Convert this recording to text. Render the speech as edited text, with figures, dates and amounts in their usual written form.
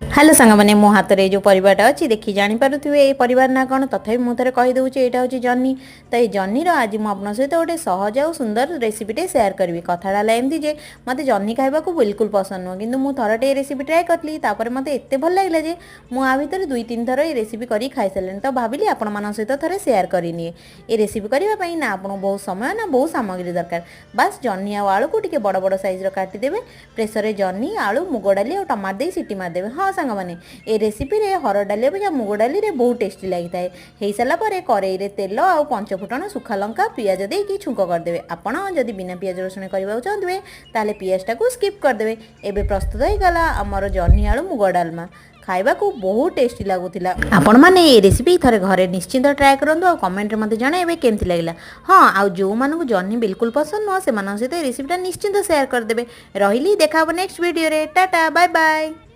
Hello ସାଙ୍ଗମାନେ, ମୋ ହାତରେ ଏଇ ଯେଉଁ ପରିବାଟା ଅଛି, ଦେଖି ଜାଣିପାରୁଥିବେ ଏଇ ପରିବାର ନାଁ କ'ଣ। ତଥାପି ମୁଁ ଥରେ କହିଦେଉଛି, ଏଇଟା ହେଉଛି ଜହ୍ନି। ତ ଏଇ ଜହ୍ନିର ଆଜି ମୁଁ ଆପଣଙ୍କ ସହିତ ଗୋଟେ ସହଜ ଆଉ ସୁନ୍ଦର ରେସିପିଟେ ସେୟାର କରିବି। କଥାଟା ହେଲା ଏମିତି ଯେ ମୋତେ ଜହ୍ନି ଖାଇବାକୁ ବିଲକୁଲ ପସନ୍ଦ ନୁହଁ, କିନ୍ତୁ ମୁଁ ଥରଟେ ଏ ରେସିପି ଟ୍ରାଏ କରିଥିଲି। ତାପରେ ମୋତେ ଏତେ ଭଲ ଲାଗିଲା ଯେ ମୁଁ ଆ ଭିତରେ ଦୁଇ ତିନି ଥର ଏ ରେସିପି କରିକି ଖାଇସାରିଲିଣି। ତ ଭାବିଲି ଆପଣମାନଙ୍କ ସହିତ ଥରେ ସେୟାର କରିନିଏ। ଏ ରେସିପି କରିବା ପାଇଁ ନା ଆପଣଙ୍କୁ ବହୁତ ସମୟ ନା ବହୁତ ସାମଗ୍ରୀ ଦରକାର। ବାସ୍, ଜହ୍ନି ଆଉ ଆଳୁକୁ ଟିକେ ବଡ଼ ବଡ଼ ସାଇଜ୍ର କାଟିଦେବେ। ପ୍ରେସରରେ ଜହ୍ନି, ଆଳୁ, ମୁଗ ଡାଲି ଆଉ ଟମାଟୋ ଦେଇ ସିଟି ମାରିଦେବେ। ହଁ ସାଙ୍ଗମାନେ, ଏ ରେସିପିରେ ହରଡ଼ ଡାଲି ଅପେକ୍ଷା ମୁଗ ଡାଲିରେ ବହୁତ ଟେଷ୍ଟି ଲାଗିଥାଏ। ହେଇସାରିଲା ପରେ କରେଇରେ ତେଲ ଆଉ ପଞ୍ଚଫୁଟଣ, ଶୁଖା ଲଙ୍କା, ପିଆଜ ଦେଇକି ଛୁଙ୍କ କରିଦେବେ। ଆପଣ ଯଦି ବିନା ପିଆଜ ରସୁଣ କରିବାକୁ ଚାହୁଁଥିବେ, ତାହେଲେ ପିଆଜଟାକୁ ସ୍କିପ୍ କରିଦେବେ। ଏବେ ପ୍ରସ୍ତୁତ ହେଇଗଲା ଆମର ଜହ୍ନି ଆଳୁ ମୁଗ ଡାଲମା। ଖାଇବାକୁ ବହୁତ ଟେଷ୍ଟି ଲାଗୁଥିଲା। ଆପଣମାନେ ଏ ରେସିପି ଥରେ ଘରେ ନିଶ୍ଚିନ୍ତ ଟ୍ରାଏ କରନ୍ତୁ ଆଉ କମେଣ୍ଟରେ ମୋତେ ଜଣାଇବେ କେମିତି ଲାଗିଲା। ହଁ, ଆଉ ଯେଉଁମାନଙ୍କୁ ଜହ୍ନି ବିଲକୁଲ ପସନ୍ଦ ନୁହଁ, ସେମାନଙ୍କ ସହିତ ଏ ରେସିପିଟା ନିଶ୍ଚିନ୍ତ ସେୟାର କରିଦେବେ। ରହିଲି, ଦେଖା ହେବ ନେକ୍ସଟ ଭିଡ଼ିଓରେ। Tata, bye bye.